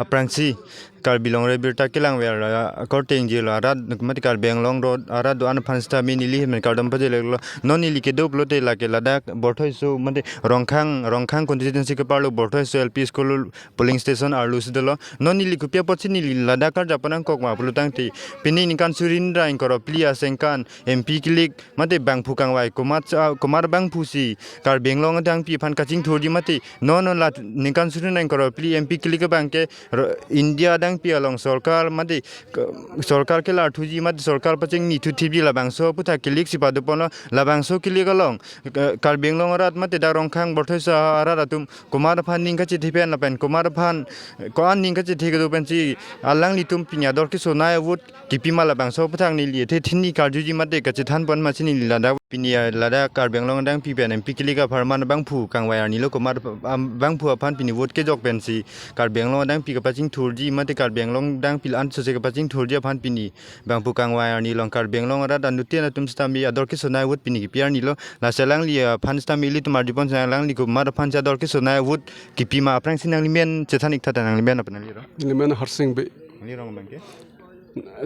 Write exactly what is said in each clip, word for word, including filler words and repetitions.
Aphrangsi Karbi Longri Abirta kelangver, ah, akorte ingjirlo arat, mate Karbi Anglong arat do-an aphan sitame neli hemen kardom pajirlo. Non neli kedo pulote lake ladak Borthoiso, mate Rongkhang, Rongkhang constituency keparlo Borthoiso L P School polling station arlo si dolo. Non neli kopi apotsi neli ladak karjap nangkok ma pulotangte, pini ningkan suri hini ra ingkoi ra phli asengkan M P kilik mate bangphu kangvai komat sa-, komat bangphu si Karbi Anglong adangpi aphan kachingthurji mate non non la ningkan suri hini ra ingkoi ra phli M P kilik abang ke ro-, India adangpi along sorkar mate k-, sorkar kelarthuji mate sorkar pachingni thuthipji labangso aphuthak kilik si padoponlo. Labangso kilik along, eh, Karbi Anglong arat mate dak Rongkhang Borthoiso arat atum komat aphan ning kachethe pen lapen komat aphan, eh, ko-an ning kachethe kedo pensi alanglitum pini ador kesonei vote kipima labangso aphuthak neli athe hini karjuji mate kachethan pon masi neli ladak pini, ah, ladak Karbi Anglong adangpi pen M P kilik apharman bangphu kangvai arnilo komat ap-, am, bangphu aphan pini vote kejok pensi Karbi Anglong adangpi kapachingthurji mate Karbi Anglong adangpi la-an sose kapachingthurji aphan pini bangphu kangvai arni along Karbi Anglong arat anuttin atum sitame ador kesonei vote pini kipi arnilo. Lasi alangli aphan sitame ilitum arjupon si alangli komat aphan si ador kesonei vote kipima. Aphrangsi nanglimen chethan ik tha, nanglimen apa nanglirong? Nelimen Harsing Bey. Nanglirong abang ke?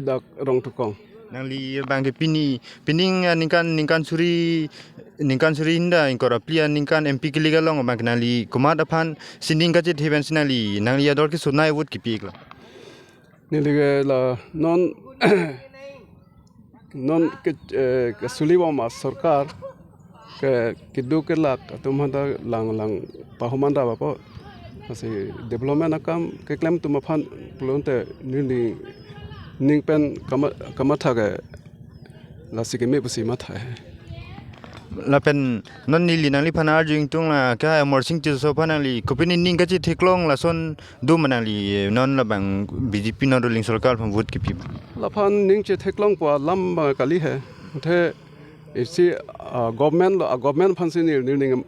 Dak Rongtukong. Nangli abang ke pini, pining, ah, ningkan, ningkan suri, ningkan suri hini ra ingkoi ra phli aningkan M P kilik along abang ke nangli komat aphan si ning kachethe pensi nangli, nangli ador kesonei vote kipi iklo? Neli ke la non, non ke, eh, kesulibom asorkar ke keduk kelak atum aphanta lang lang pahoman ra bapo. Lasi development akam keklem atum aphan pulote neli ning pen kama-, kamatha ke lasi keme pusi matha he. Lapen non neli nangliphan arju ingtung la ke Amarsing Tisso aphan nangli kopine ning kachetheklong lason do ma nangli, non labang B J P non ruling sorkar aphan vote kipi ma? Laphan ning chetheklongpo alam abang kali he. Athe isi, ah, government lo, ah, government aphansi neli, neli ning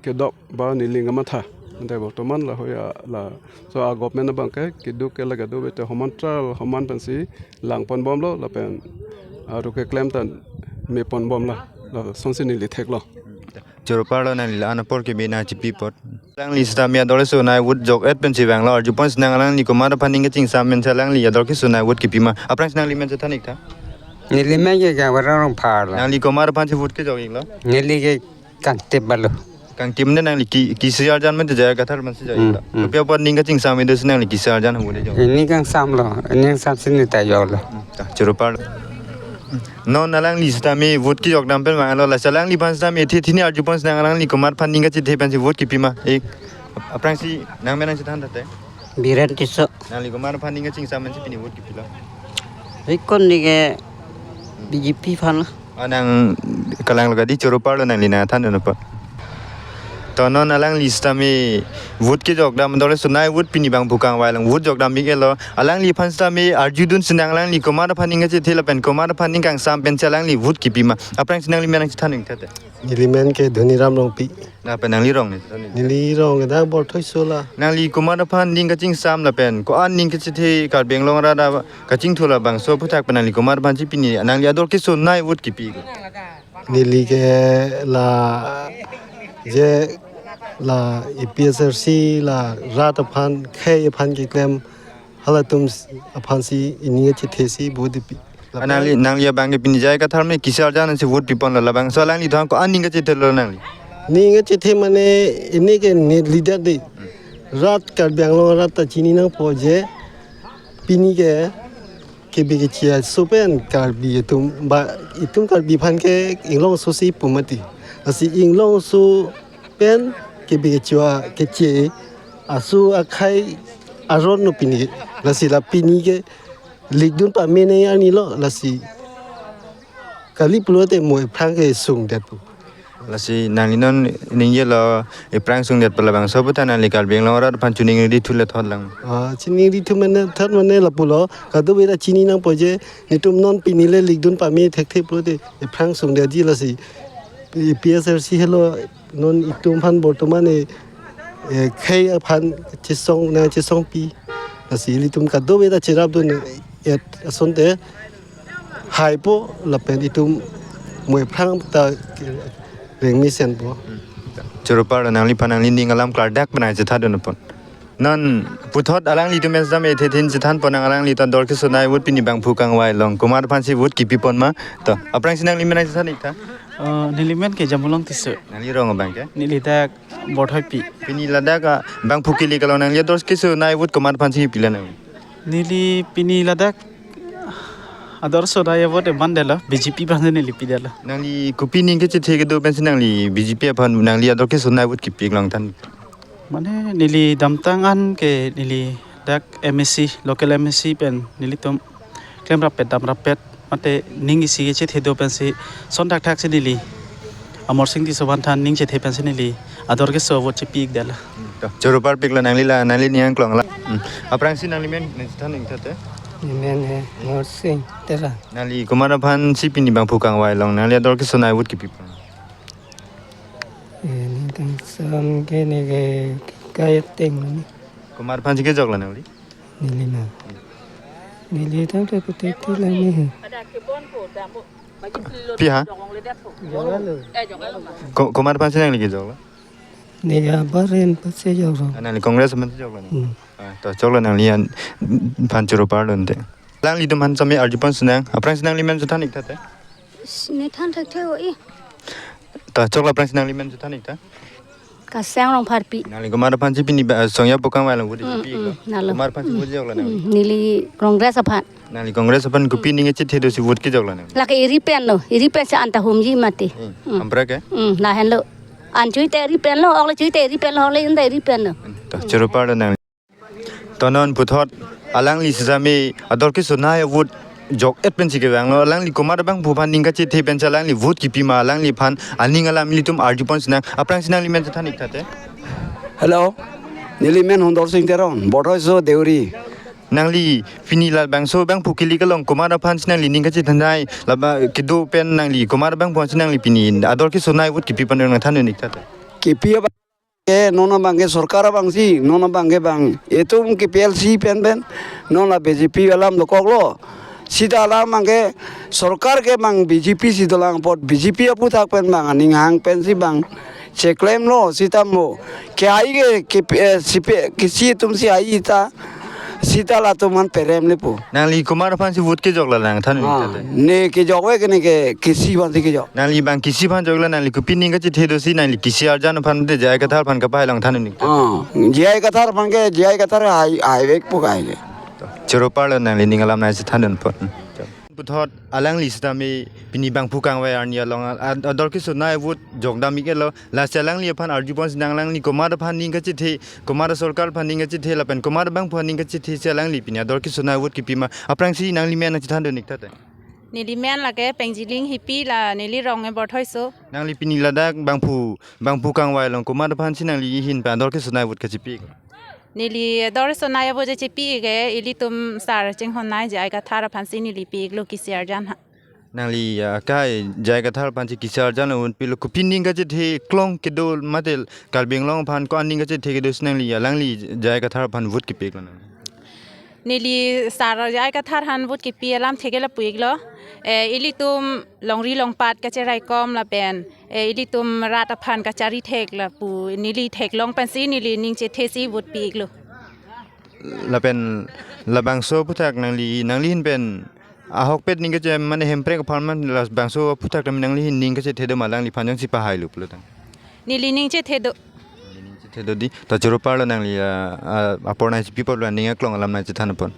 kedok ba neli ning kamatha. Ante bortoman la hoya la. So, ah, government abang ke keduk kelak kedo bete homan tral homan pensi langponbomlo lapen aru keklem ta meponbomlo. Lasonsi neli theklo. Choro parlo nangli la-an apor keme nangchipi apot. Alangli sitame ador kesonei vote jok-et pensi vanglo, arjupon si nang alangli komat aphan ning kachingsam pensi alangli ador kesonei vote kipima. Aphrangsi nanglimen chethan ik tha. Nelimen ke Gabarang Rongphar lo. Nangli komat aphansi vote kejok iklo? Neli ke Kangtip Balu. Kangtip ne nangli K-, K C R Jan mate J I Kathar aphansi jok Hmm, iklo? Hmm. Kopi apot ning kachingsam ido si nangli K C R Jan hu de jok? Ning kangsamlo, ning kangsamsi neta joklo. Hmm, ta, choro parlo. Non alangli sitame vote kejok dam pen vanglo, lasi alangliphan sitame athe hini arjupon si nang alangli komat aphan ning kachethe pensi vote kipima. Ik, aphrangsi nangmen nangchethan tha te. Biren Tisso. Nangli komat aphan ning kachingsam pensi pini vote kipilo? Ikon ni ke B J P aphan lo. Ah, nang kalang lo kadi, choro parlo nangli nangthan dun apot. To non alangli sitame vote kejok dam ador kesonei vote pini bangphu kangvai along vote jok dam ik-etlo. Alangliphan sitame arjudun si nang alangli komat aphan ning kachethe lapen komat aphan ning kangsam pensi alangli vote kipima. Aphrangsi nanglimen nangchethan ik tha te. Nelimen ke Dhoniram Rongpi. Lapen nanglirong ni? Nelirong ke dak Borthoiso la. Nangli komat aphan ning kachingsam lapen ko-an ning kachethe Karbi Anglong arat kachingthur labangso aphuthak pen nangli komat aphansi pini nangli ador kesonei vote kipi? Neli ke la je la A P H L C la rat aphan khei aphan keklem halatum s-, aphansi ining kachethesi vote kipi. Ah, nangli, nangli abang ke pini J I Kathar me K C R Jan si vote piponlo, labangso alangli thang ko-an ning kachethelo nangli? Ning kachethe mane ini ke ne leader de. Rat Karbi Anglong arat ta chini nangpo je pini ke kebi keche aso pen Karbi atum ba itum Karbi aphan ke inglong aso si pu mati. Lasi inglong aso pen kebi keche, keche aso akhei aron lo pini. Lasi la pini ke likdun pame nangji arni lo, lasi kali pulote mo ephrang ke sungdetpo. Lasi nangli non ningjelo ephrang sungdetpo, labangso aphuthak nangli Karbi Anglong arat aphan choningri thu le thot lang? Ah, choningri thu mane thot mane lapulo, kadokave ta chini nangpo je netum non pini le likdun pame thekthe pulote ephrang sungdetji, lasi A P H L C helo non itum aphan bortoman e, e, khei aphan chesong nangchesongpi. Lasi ilitum kadokave ta cherapdun-et asonte haipo lapen itum mo ephrang ta rengmesenpo. Choro parlo, nangliphan nangli ning alam klardak pen nangchethadun apot. Non puthot alanglitum pen sitame thethin chethan pon nang, alangli ta ador kesonei vote pini bangphu kangvai along komat aphansi vote kipi pon ma? To, aphrangsi nangli men nangchethan ik tha. Uh, neli men ke Jamulong Tisso. Nangli rong abang ke? Neli dak Borthoipi. Pini ladak, ah, bangphu kili kalong nangli ador kesonei vote komat aphansi pilo nang? Neli pini ladak ador sonei vote mandetlo, B J P aphan neli pidetlo. Nangli kopi aning kachethe kedo pensi nangli B J P aphan nangli ador kesonei vote kipi ik long than? Mane neli damtang an ke neli dak M A C, local M A C pen nelitum klem rapet dam rapet mate aning isi kachethe do pensi son thakthak si neli Amarsing Tisso aphan than aning chethe pensi neli ador keso vote chepi ik detlo. To, choro parpik lo nangli la, nangli aning klong la. Hmm. Aphrangsi nangli men nangchethan ik tha te? Neli men he Amarsing Terang. Nangli komat aphansi pini bangphu kangvai along nangli ador kesonei vote kipi pon? Eh, neli kangsam ke neli ke kaya teng ni. Komat aphansi kejoklo nangli? Neli na. Neli tang te pute te lang ni he. Pi ha? Joklo. Ko-, komat aphansi nangli kejoklo? Neli abar en pase joklo. Ah, nangli Congress aphansi joklo nang? Hmm. Ah, to joklo nangli an aphan choro parlo te. Alanglitum aphan sitame arju pon sinang, aphrangsi nangli men chethan ik tha te? Neli than thekthe o-i. To choklo, aphrangsi nangli men chethan ik tha. Kaseng Rongpharpi. Nangli komat aphansi pini ba, song ya pokang wai lang vote Hmm, chepi ik lo. Hmm, nalo. Komat aphansi Hmm. vote joklo nangli? Hmm, neli Congress aphan. Nangli Congress aphan kopi aning kachethe dosi vote kejoklo nang? Lake eri penlo, eri pensi anta humji mati. Hmm. Hmm. Ampra ke? Hmm, lahenlo. An chui te eri penlo, ok le chui te eri penlo, ok le inta eri penlo. To choro parlo nang. To non puthot alangli sitame ador kesonei vote jok-et pensi kevanglo, alangli komat bangphu aphan aning kachethe pensi alangli vote kipi ma, alangliphan aning alam ilitum arju pon sinang, aphrangsi nangli men chethan ik tha te? Hello, neli men Hondorsing Teron, Borthoiso Deuri. Nangli pini labangso bangphu kili kalong komat aphansi nangli aning kachethanei, laba kedo pen nangli komat bangphu aphansi nangli pini ador kesonei vote kipi pon nangthan ik tha te? Kipi apa? Ke non abang ke sorkar abangsi, non abang ke bang itum ke P L C pen pen, non la B J P alam dokoklo. Sita alam abang ke sorkar ke bang B J P si dolang apot B J P aphuthak pen bang aning hang pensi bang cheklemlo sita mo. Ke ai ke, ke, eh, C P I, kisi atumsi ai ta. Sita latum aphan perem le pu. Nangli komat aphansi vote kejoklo nangthan Ah, ik tha te? Ne kejok we ke ne ke kisi aphansi kejok. Nangli bang kisi aphan joklo, nangli kopi aning kachethe dosi nangli kisi arjan aphan te J I Kathar aphan kapai lang than ik tha? Ah, J I Kathar aphan ke, J I Kathar hai, hai vek pu kai ke. Choro parlo nangli aning alam nangchethan pon. Puthot alangli sitame pini bangphu kangvai arni along a-, a-, ador kesonei vote jokdam ik-etlo. Lasi alangliphan arju pon sinang, alangli komat aphan aning kachethe, komat sorkar aphan aning kachethe lapen komat bangphu aning kachethe si alangli pini ador kesonei vote kipi ma, aphrangsi nangli men nangchethan ik tha te? Neli men lake Pengjiling Hipi, la neli rong e Borthoiso. Nangli pini ladak bangphu, bangphu kangvai along komat aphansi nangli ahin pen ador kesonei vote kachepi ik? Neli ador sonei vote chepi ik ke ilitum sar chinghonnei J I Kathar aphansi neli pi iklo kisi arjan ha. Nangli, ah, kai J I Kathar aphansi kisi arjan lo, un pilo, kopi aning kachethe klong kedo mate Karbi Anglong aphan ko aning kachethe kedo si nangli, ah, alangli J I Kathar aphan vote kipi iklo nang? Neli sar J I Kathar aphan vote kipi alam theke lapu iklo. Eh, ilitum longri longpat kacheraikom lapen, eh, ilitum rat aphan kachari thek lapu neli theklong pensi neli aning chethe si vote pi iklo. Lapen labangso aphuthak nangli, nangli ahin pen ahokpet aning kache mane Hemprek apharman labangso aphuthak tame nangli ahin aning kachethe do ma, alangliphan jongsi pahai lo pulo tang? Neli aning chethe do. Neli aning chethe do di. To choro parlo nangli, ah, ah, apor nangchepi apot aning aklong alam nangchethan pon.